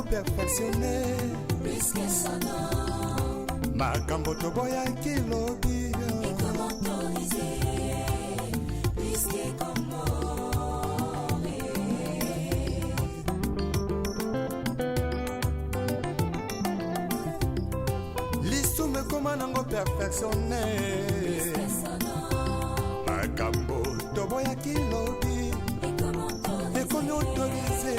perfectionne. Makambo toboyaki lobi lisumu ekoma nango perfectionne. Makambo toboyaki lobi ekomi autorise.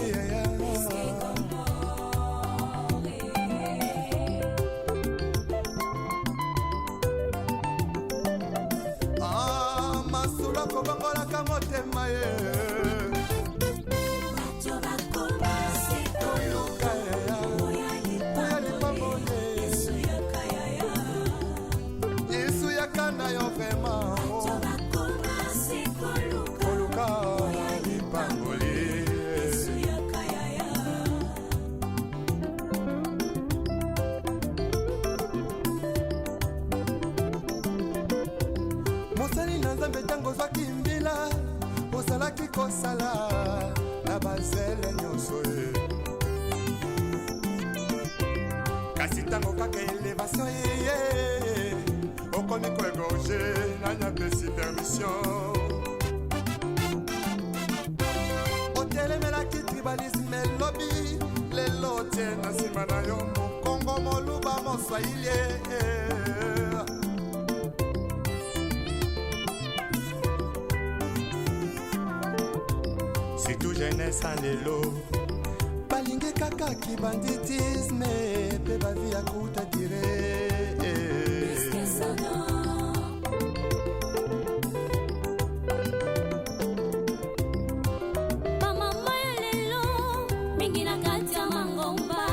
Ah, masolo akobongolaka motema ye. Koluka oya lipamboli. Yesu yaka na yo vraiment. Koluka lipamboli. Mosali na Nzambe, ntango ozwaki mbila, ozalaki kosala na bazele nyonso ye. Kasi ntango kaka élévation eye, okomi koégorger. Nani apesi permission? Otelemelaki tribalisme elobi, lelo otie na nsima na yo Mokongo, Moluba, Moswahili. Surtout jeunesse ya lelo balingi kaka kibanditisme mpe bavie ya courte durée. Bamama ya lelo mingi na kati ya mangomba,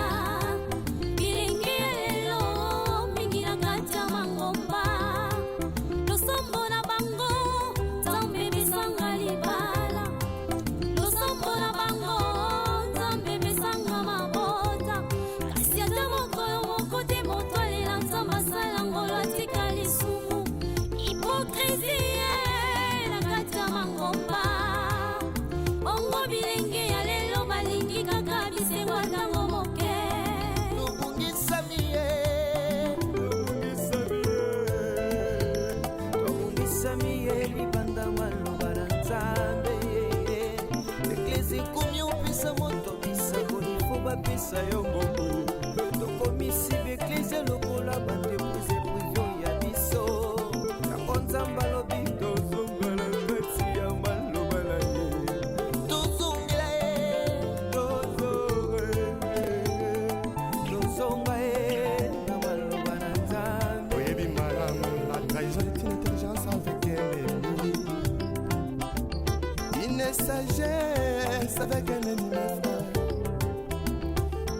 bilenge ya lelo mingi na kati ya mangomba, losambo na bango Nzambe besanga libala, losambo na bango Nzambe besanga mabota, kasi ata mokolo moko te moto alela Nzambe asala ngolo atika lisumu. Hypocrisie na kati ya mangomba. Bongo bilenge ya lelo balingi kaka bisengo ntango moke. Tobungisami ye, tobungisami ye libanda maloba na Nzambe. Eklese ekomi opesa moto bisakoli fo bapesa yo mbongo. Tokomisi baeklese lokola baentreprise privée ya biso. Yango Nzambe alobi tozongela kati ya maloba na ye. Tozongela ye, tozonga ye na maloba na Nzambe. Oyebi malamu, la trahison est une intelligence avec un ennemi, une sagesse avec un ennemi, mes frères.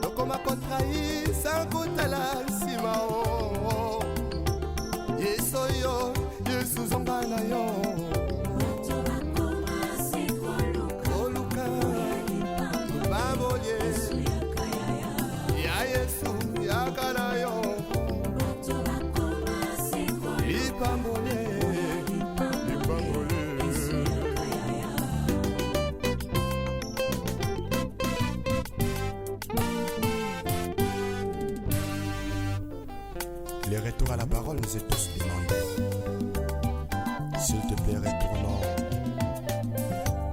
Tokoma kotrahir sans kotala nsima. O Yesu oyo, Yesu zonga na yo. Koluka lipamboli ya Yesu yaka na yo. Lipamboli, lipamboli. Le retour à la parole nous est tous demandé. S'il te plaît, retournons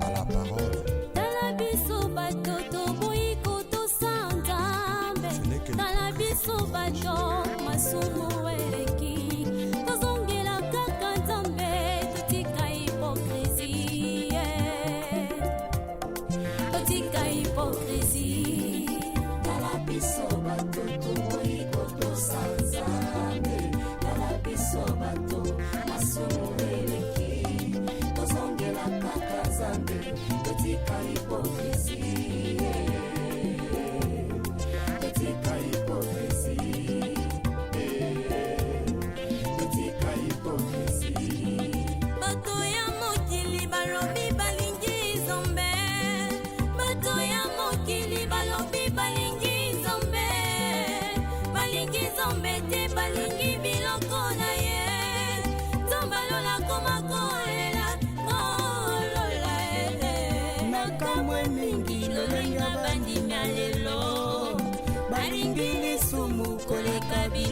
à la parole. Tala biso bato toboyi kotosa Nzambe. Ce n'est que Tala biso bato masumu eleki, tozongela kaka Nzambe, totika hypocrisie, totika hypocrisie. Tala biso bato toboyi kotosa Nzambe. Tala biso bato masumu eleki, tozongela kaka Nzambe, totika hypocrisie, totika hypocrisie.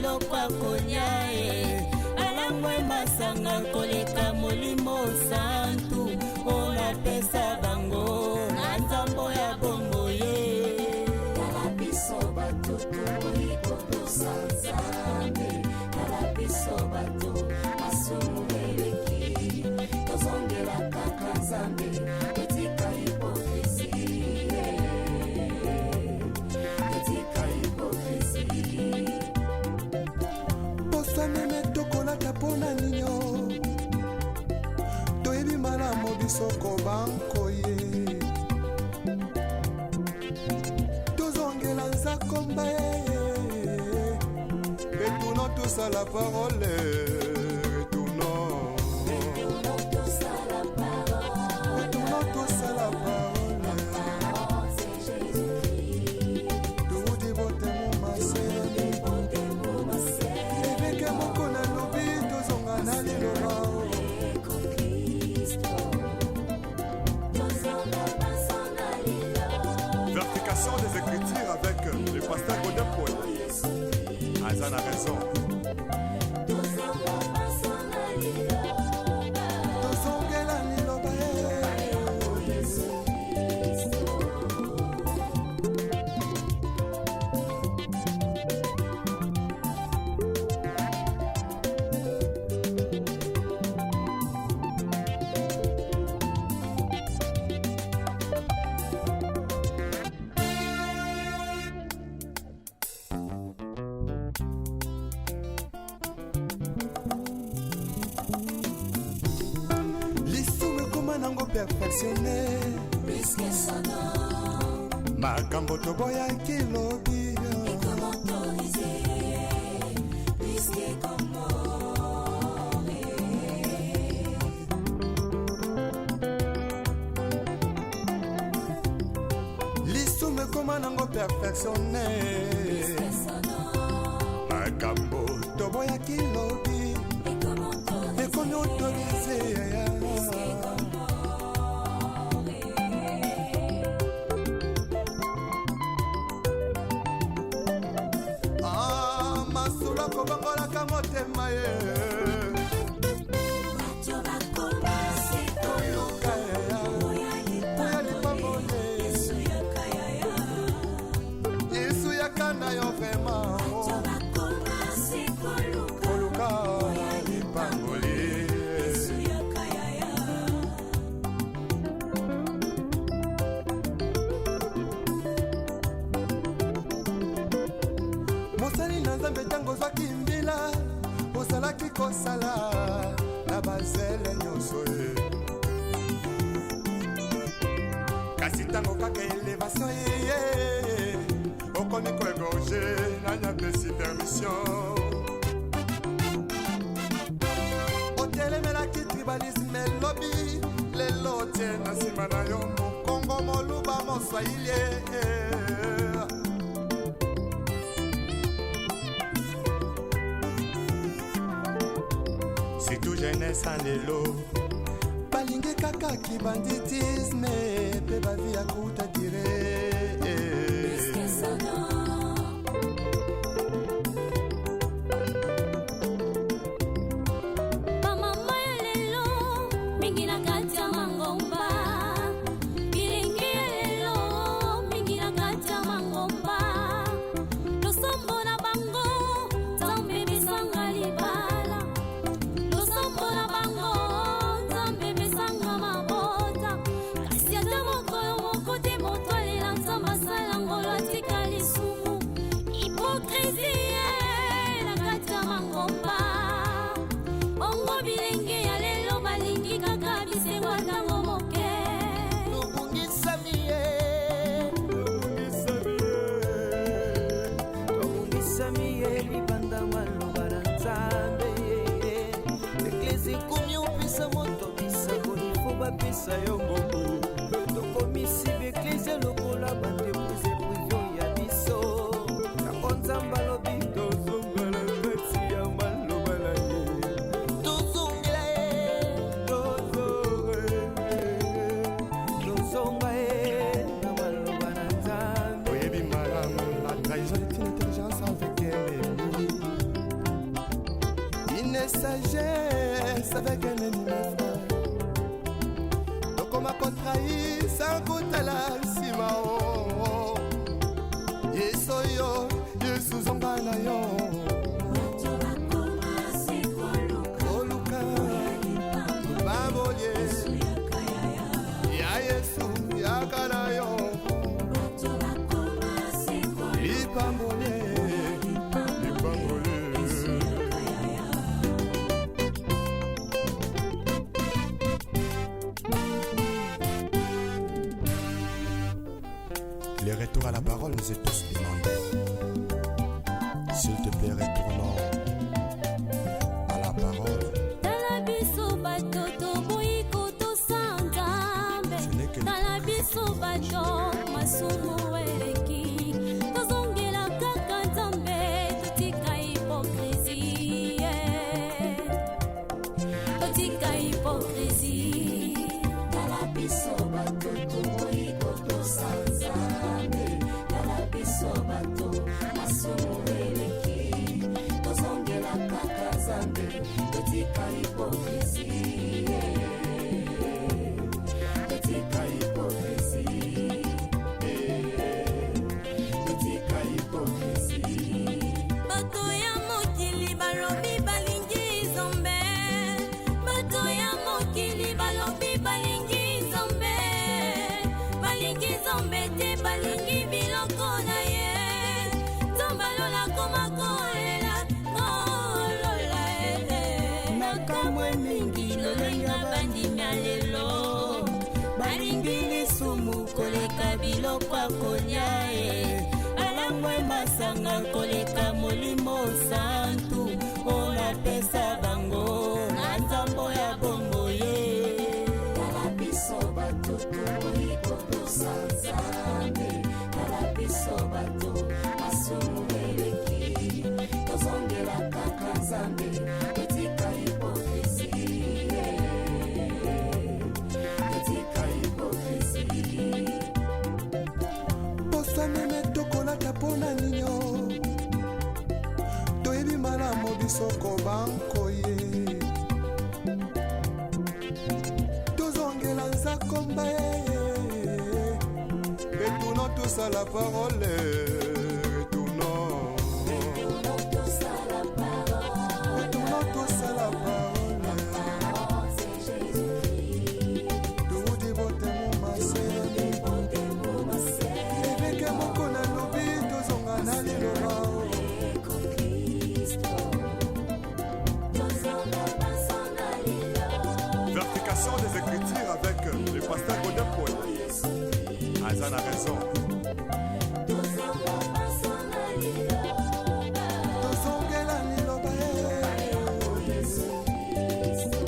biloko ya kolia e balangwe masanga koleka Molimo Santu oyo napesa bango na nzambo ya bombo ye. Tala biso bato toboyi kotosa Nzambe. Tala biso bato, masumu eleki, tozongela kaka Nzambe, totika hypocrisie, totika hypocrisie. Poso meme tokolata mpona ninyo, toyebi malamu biso kobankoye. Tozongela nzakomba ye. Retournons tous à la parole, retournons. Retournons tous à la parole. Retournons tous à la parole. Parole, c'est Jésus-Christ. Tuudi botemu maseni. Évêque moko nalobi tozonga na liloba. Kristo, tozonga baso na liloba. Vérification des Écritures avec le pasteur Godin Paul. Aza na raison. Tozonga baso na liloba. Tozongela liloba ye. Yesu Kristo. Lisumu ekoma nango perfectionné. Puisque son nom Makambo toboyaki lobi est comme autorisé, puisque comme mort. Lisumu ekoma nango perfectionné. Puisque son nom Makambo toboyaki lobi est comme autorisé, ekomi autorisé. Puisque comme mort. Ah, masolo kobongolaka motema ye. Bato bakoma se Koluka oya oya lipamboli. Lipamboli. Yesu yaka yaya. Yesu yaka na yo vraiment. Bato bakoma se koluka Koluka lipamboli. Yesu yaka yaya. Mosali na Nzambe, ntango ozwaki mbila, ozalaki kosala na bazele nyonso ye. Kasi ntango kaka élévation ye, okomi koégorger, nani apesi permission? Otelemelaki tribalisme elobi, lelo otie na nsima na yo Mokongo, Moluba, Moswahili. Surtout jeunesse ya lelo balingi kaka kibanditisme mpe bavie ya courte durée. Puisque son nom Bamama ya lelo mingi na kati ya mangomba, bilenge ya lelo mingi na kati ya mangomba, losambo na bango Nzambe besanga libala, losambo na bango Nzambe besanga mabota, kasi ata mokolo moko te moto alela Nzambe asala ngolo atika lisumu. Hypocrisie na kati ya mangomba. Bongo bilenge ya lelo balingi kaka bisengo ntango moke. Tobungisami ye, tobungisami ye libanda maloba na Nzambe. Eklese ekomi opesa moto bisakoli fo bapesa yo mbongo. Tokomisi baeklese lokola baentreprise privée ya biso. Yango Nzambe alobi tozongela kati ya maloba na ye. Tozongela ye, tozonga ye na maloba na Nzambe. Oyebi malamu, la trahison est une intelligence avec ennemi. De sagesse avec un ennemi, mes frères. Tokoma kotrahir sans kotala nsima o. Yesu oyo, Yesu zonga na yo. Koluka bambolie ya Yesu yaka na yo. Lipambolie, lipambolie. Le retour à la parole nous est tous demandé. S'il te plaît, retournons à la parole. Tala biso bato toboyi kotosa Nzambe. Ce n'est que Tala biso bato masumu eleki, tozongela kaka Nzambe, totika hypocrisie, totika hypocrisie. Tala biso bato toboyi kotosa Nzambe. Tala biso bato masumu eleki, tozongela kaka Nzambe, totika hypocrisie, totika hypocrisie, totika hypocrisie. Bato ya mokili balobi balingi Nzambe, bato ya mokili balobi balingi Nzambe, balingi Nzambe te, balingi biloko na ye. Nzambe alola koma kolela kolola ele. Nakamwe mingi lolenge bandimi ya lelo balingi lisumu koleka biloko ya kolia e, balangwe masanga koleka Molimo Santu oyo napesa bango na nzambo ya bongo ye. Tala biso bato toboyi kotosa Nzambe. Tala biso bato masumu eleki, tozongela kaka Nzambe, totika hypocrisie, totika hypocrisie. Poso meme tokolata mpona ninyo, toyebi malamu biso kobanko ye. Tozongela nzakomba ye. Retournons tous à la parole. Retournons. Retournons tous à la parole. Retournons tous à la parole. Parole, c'est Jésus-Christ. Toudi botemo maseni. Évêque moko nalobi tozonga na liloba. Kristo tozonga baso na liloba. Vérification des Écritures avec le pasteur Godin Paul. Aza na raison. Tozonga baso na liloba. Tozongela liloba ye. Yesu Kristo.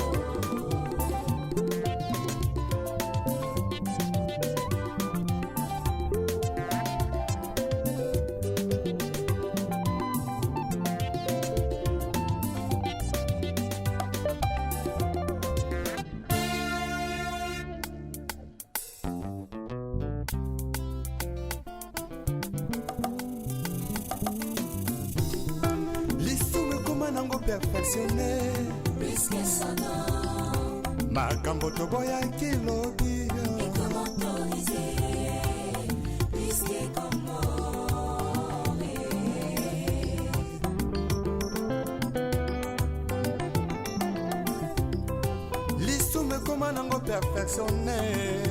Lisumu ekoma nango perfectionné. Plus que son nom. Makambo toboyaki lobi. Comme autorisé, plus que comme. Lisumu ekoma nango perfectionné.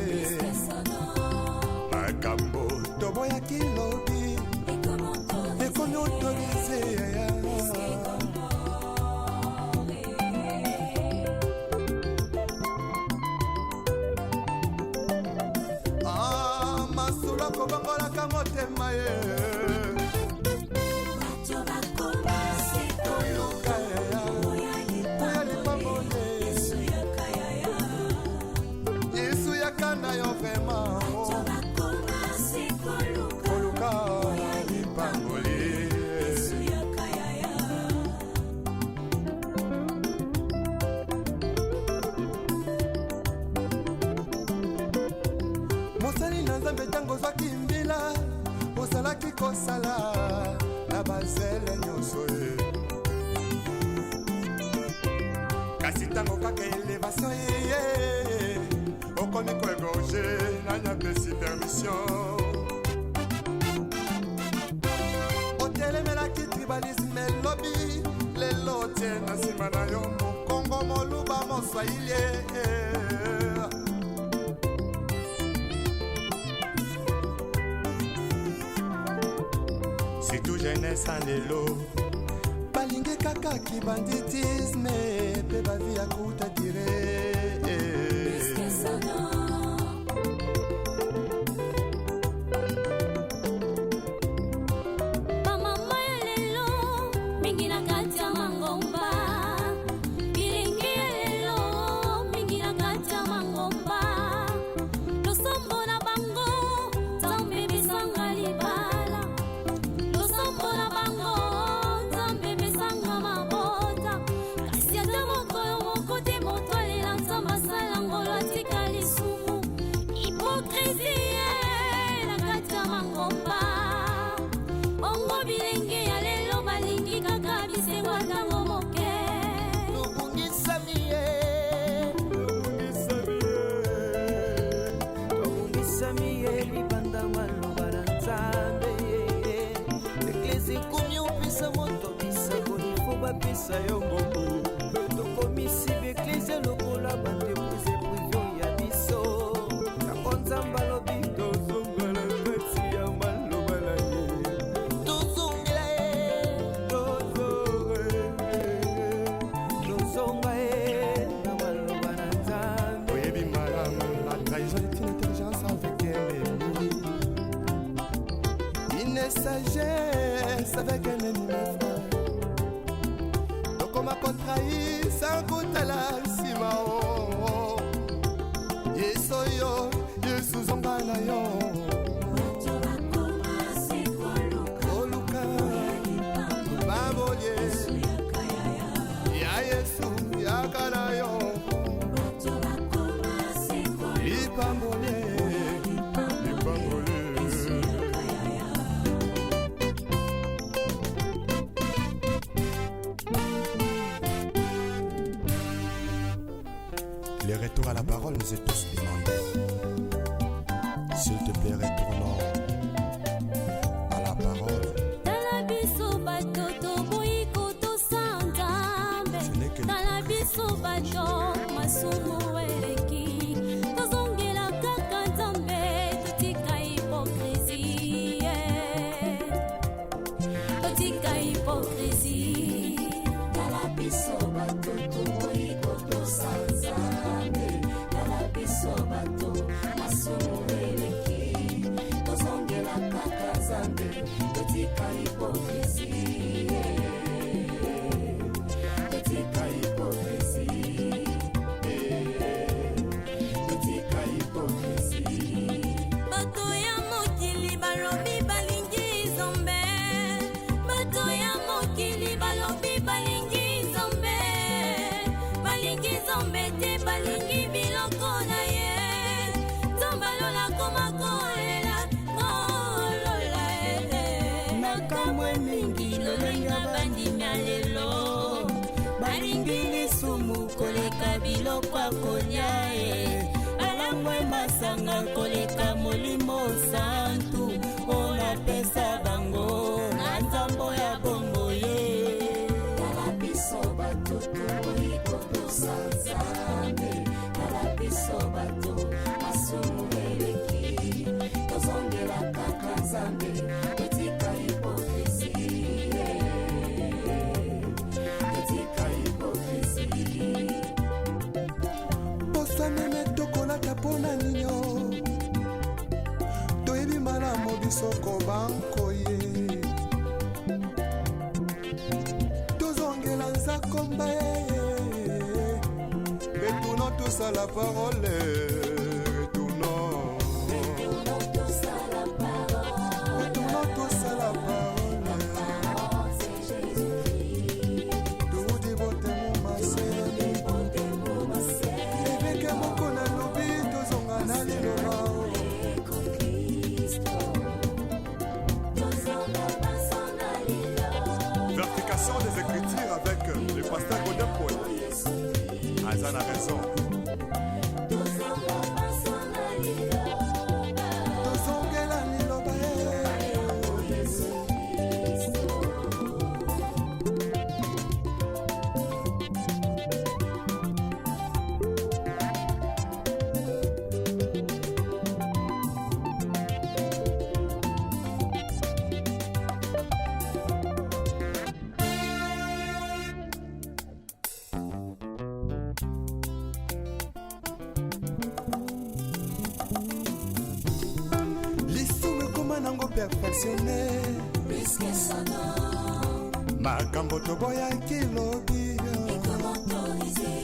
Plus que son nom. Makambo toboyaki lobi. Et comme autorisé. Ekomi autorisé. Plus que comme. Ah, masolo kobongolaka motema ye. Bato bakoma se koluka oya Oya lipamboli. Lipamboli. Yesu yaka yaya. Yesu yaka na yo vraiment. Bato bakoma se koluka koluka oya lipamboli. Yesu yaka yaya. Mosali na Nzambe, ntango ozwaki mbila. Kasi ntango kaka elevation eye, okomi koegorge, nani apesi permission? Otelemelaki tribalisme elobi, lelo otie na nsima na yo mokongo, moluba, moswahili. Surtout jeunesse ya lelo balingi kaka kibanditisme mpe bavi ya kuta dire. Bamama ya lelo mingi na kati ya mangomba, bilenge ya lelo mingi na kati ya mangomba, losambo na bango Nzambe besanga libala, losambo na bango Nzambe besanga mabota, kasi ata mokolo moko te moto alela Nzambe asala ngolo atika lisumu. Hypocrisie na kati ya mangomba. Bongo bilenge ya lelo balingi kaka bisengo ntango moke. Tobungisami ye, tobungisami ye libanda maloba na Nzambe. Eklese ekomi opesa moto bisakoli fo bapesa yo mbongo. Tokomisi baeklese lokola baentreprise privé ya biso. Yango Nzambe alobi tozongela kati ya maloba na ye, tozongela ye, tozonga ye na maloba na Nzambe. Oyebi malamu, la trahison est une intelligence avec un ennemi, une sagesse avec un ennemi, mon frère. Tokoma kotrahir sans kotala nsima o. Yesu oyo, Yesu, zonga na yo. Oluka bambolie ya Yesu, yaka na yo lipambolie, lipambolie. Le retour à la parole nous est tous demandé. S'il te plaît, retournons à la parole. Tala biso bato toboyi kotosa Nzambe. Ce n'est que Tala biso bato masumu eleki, tozongela kaka Nzambe, totika hypocrisie, totika hypocrisie. Tala biso bato toboyi kotosa Nzambe. Tala biso bato masumu eleki, tozongela kaka Nzambe, totika hypocrisie, totika hypocrisie, totika hypocrisie. Bato ya mokili balobi balingi Nzambe, bato ya mokili balobi balingi Nzambe, balingi Nzambe te, balingi biloko na ye. Nzambe alola koma kolela kolola ele. Nakamwe mingi lolenge bandimi ya lelo balingi lisumu koleka biloko ya kolia e, balangwe masanga koleka Molimo Santu oyo napesa bango na nzambo ya bongo ye. Tala biso bato toboyi kotosa Nzambe. Tala biso bato masumu eleki, tozongela kaka Nzambe, totika hypocrisie, totika hypocrisie. Poso meme tokolata mpona ninyo, toyebi malamu biso kobanko ye. Tozongela nzakomba ye. Retournons tous à la parole, retournons. Retournons tous à la parole. Retournons tous à la parole. Parole, c'est Jésus-Christ. Toudi botemo masele. Ebeke moko nalobi, tozonga na liloba. Kristo, tozonga baso na liloba. Vérification des Écritures avec le pasteur Godin Paul. Aza na raison. Tozonga banso na liloba. Tozongela liloba ye. Yesu Kristo. Lisumu ekoma nango perfectionne. Puisque son nom Makambo toboyaki lobi est comme autorisé,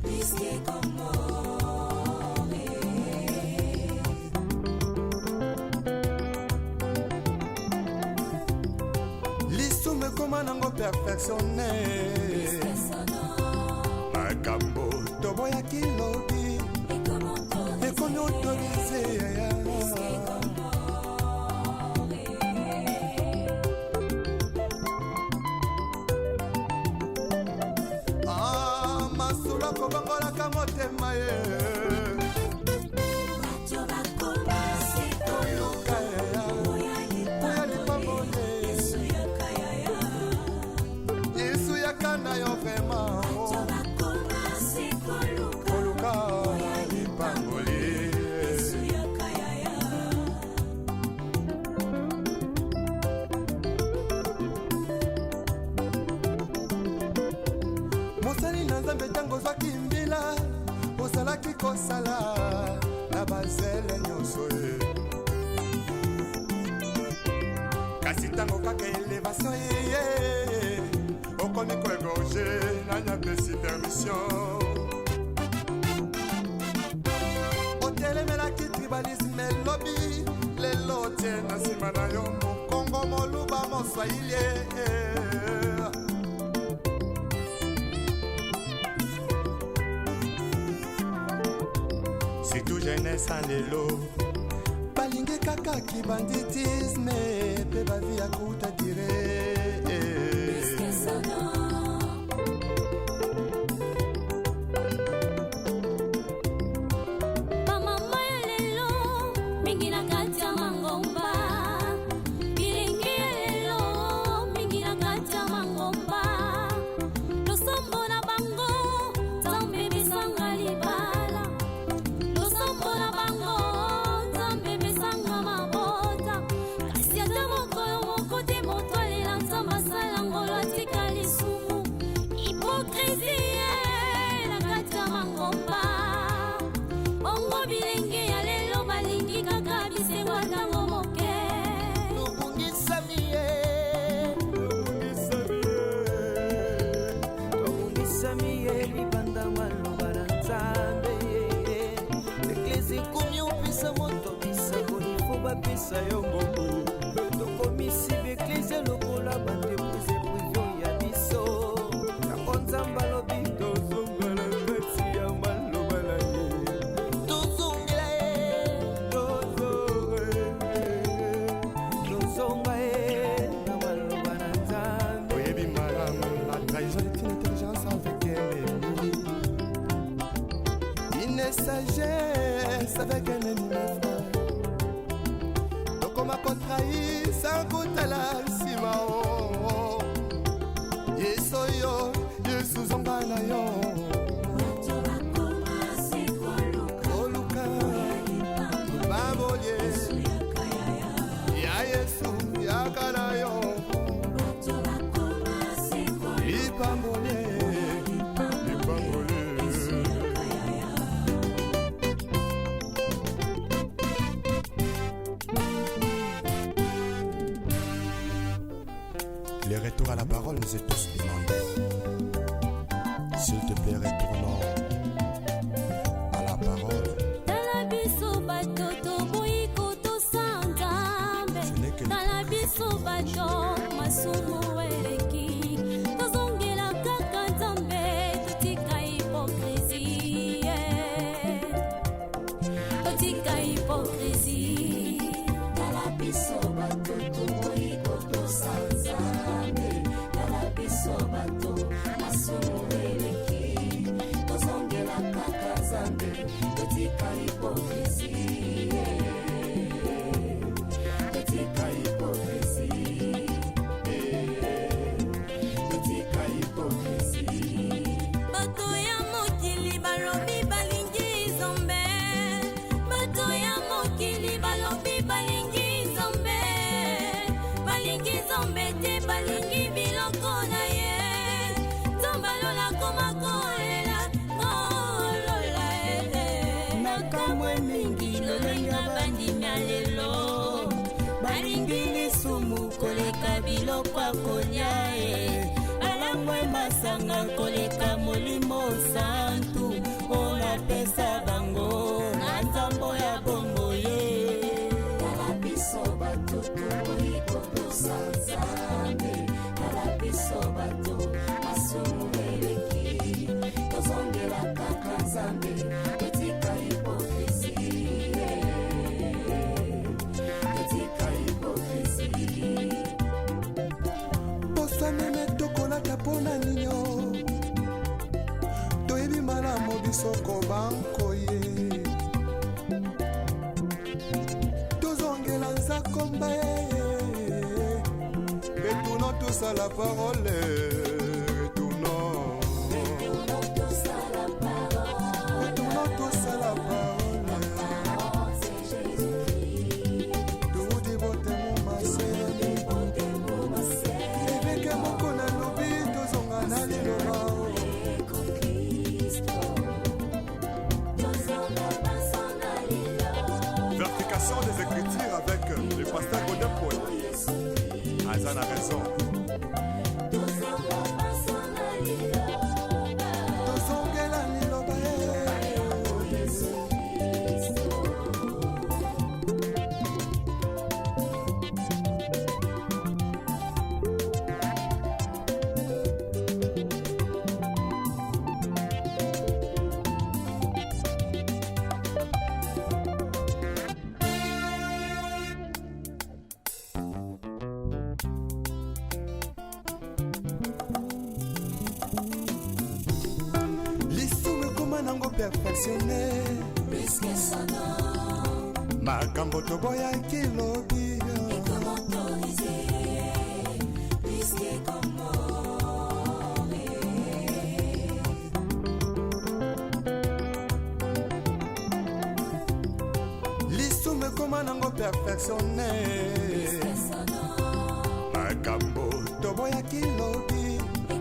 puisque comme Lisumu ekoma nango perfectionne. Puisque son nom Makambo toboyaki lobi est comme autorisé, ekomi autorise. Puisque comme Ah, masolo akobongolaka motema ye. Bato bakoma se koluka oya Oya lipamboli. lipamboli. Yesu yaka yaya. Yesu yaka na yo vraimen. Bato bakoma se koluka Koluka lipamboli. Yesu yaka yaya. Mosali na Nzambe, ntango ozwaki mbila, ozalaki kosala na bazele nyonso ye. Kasi ntango kaka élévation eye, okomi koégorger. Nani apesi permission? Otelemelaki tribalisme elobi, lelo otie na nsima na yo mokongo, moluba, moswahili. Surtout jeunesse ya lelo balingi kaka kibanditisme mpe bavie ya courte durée. Puisque son nom Bamama ya lelo mingi na kati ya mangomba, bilenge ya lelo mingi na kati ya mangomba, losambo na bango Nzambe besanga libala, losambo na bango Nzambe besanga mabota, kasi ata mokolo moko te moto alela Nzambe asala ngolo atika lisumu. Hypocrisie na kati ya mangomba. Bongo bilenge ya lelo balingi kaka bisengo ntango moke. Tobungisami ye, tobungisami ye libanda maloba na Nzambe. Eklese ekomi opesa moto bisakoli fo bapesa yo mbongo. Tokomisi baeklese lokola baentreprise privée ya biso. Yango Nzambe alobi tozongela kati ya maloba na ye. Tozongela ye, tozonga ye na maloba na Nzambe. Oyebi malamu, la trahison est une intelligence avec ennemi, une sagesse avec un ennemi, mon frère. Tokoma kotrahir sans kotala nsima o. Yesu oyo, Yesu zonga na yo. Bato bakoma se koluka Koluka lipamboli. Lipamboli. Yesu yaka yaya. Ya Yesu yaka na yo. Bato bakoma se koluka Lipamboli. lipamboli. Yesu yaka yaya. Le retour à la parole nous est tous demandé. S'il te plaît, retournons à la parole. Tala biso bato toboyi kotosa Nzambe. Ce n'est que Tala biso bato masumu eleki, tozongela kaka Nzambe, totika hypocrisie, totika hypocrisie. Tala biso bato toboyi kotosa Nzambe. Tala biso bato masumu eleki. Nzambe, totika hypocrisie, totika hypocrisie, totika hypocrisie. Bato ya mokili balobi balingi Nzambe, bato ya mokili balobi balingi Nzambe, balingi Nzambe te, balingi biloko na ye. Nzambe alola koma kolela kolola ele. Nakamwe mingi lolenge bandimi ya lelo balingi lisumu koleka biloko ya kolia e, balangwe masanga koleka Molimo Santu oyo napesa bango na nzambo ya bongo ye. Tala biso bato toboyi kotosa Nzambe, tala biso bato masumu eleki, tozongela kaka Nzambe, totika hypocrisie, totika hypocrisie. Poso meme tokolata mpo na ninio, toyebi malamu biso kobanko ye. Tozongela nzakomba ye, retournons tous à la parole, retournons. Retournons tous à la parole. Retournons tous à la parole. La parole, c'est Jésus-Christ. Toudi botemo masele. Botemo masele. Évêque moko nalobi tozonga na liloba. Kristo, tozonga biso na liloba. Vérification des Écritures avec le pasteur Godin Paul. Aza na raison. Tozonga biso na liloba. Tozongela liloba ye. Yesu Kristo. Lisumu ekoma nango perfectionné. Plus que son nom. Makambo toboyaki lobi. Comme autorisé, plus que Gomorrhe. Lisumu ekoma nango perfectionné. Plus que son nom. Makambo toboyaki lobi.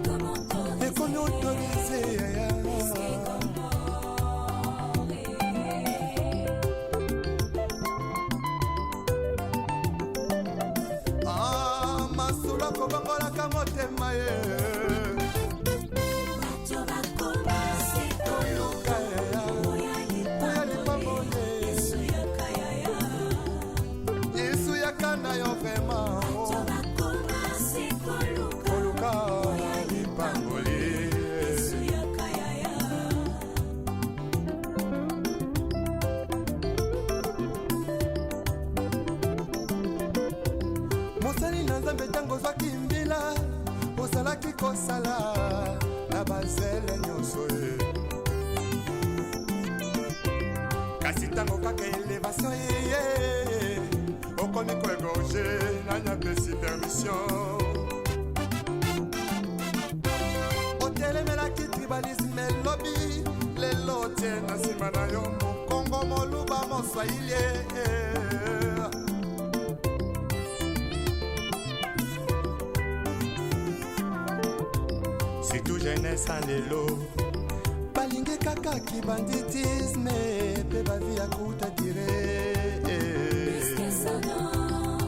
Comme autorisé, ekomi autorisé. Plus que Gomorrhe. Ah, masolo akobongolaka motema ye. Bato bakoma se koluka oya oya lipamboli. Lipamboli. Yesu yaka yaya. Yesu yaka na yo vraiment. Bato bakoma se koluka koluka lipamboli. Yesu yaka yaya. Mosali na Nzambe, ntango ozwaki mbila, ozalaki kosala na bazele nyonso ye, kasi ntango kaka élévation ye, okomi koégorger. Nani apesi permission? Otelemelaki tribalisme elobi, lelo otie na nsima na yo Mokongo, Moluba, Moswahili. Surtout jeunesse ya lelo balingi kaka kibanditisme mpe bavie ya courte durée. Plus que son nom.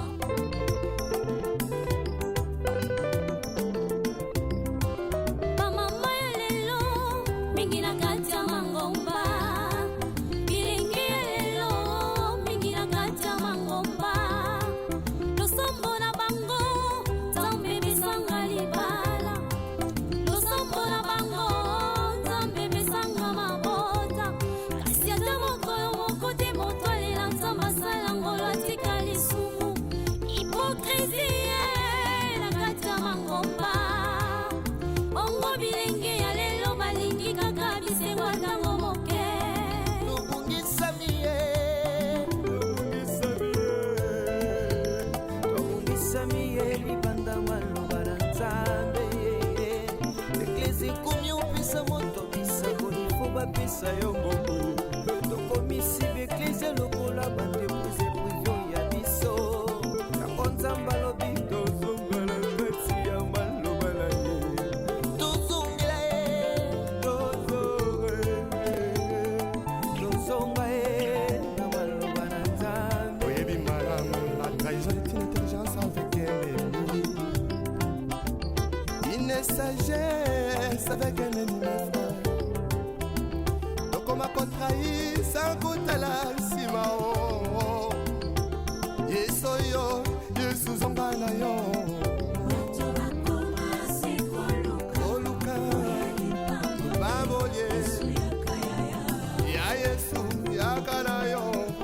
Bamama ya lelo mingi na kati ya mangomba, bilenge ya lelo mingi na kati ya mangomba, losambo na bango Nzambe besanga libala, losambo na bango Nzambe besanga mabota, kasi ata mokolo moko te moto alela Nzambe asala ngolo atika lisumu. Hypocrisie na kati ya mangomba. Bongo bilenge ya lelo balingi kaka bisengo ntango moke. opesa moto bisakoli fo bapesa yo mbongo. Tokomisi baeklezia lokola baentreprise prive ya biso. Yango Nzambe alobi tozonga na kati ya maloba na ye, tozongela ye, tozonga ye, tozonga ye na maloba na Nzambe. Oyebi malamu, la trahison est une intelligence avec un ennemi, une sagesse avec un ennemi, frère. Tokoma kotrahir sans kotala nsima o.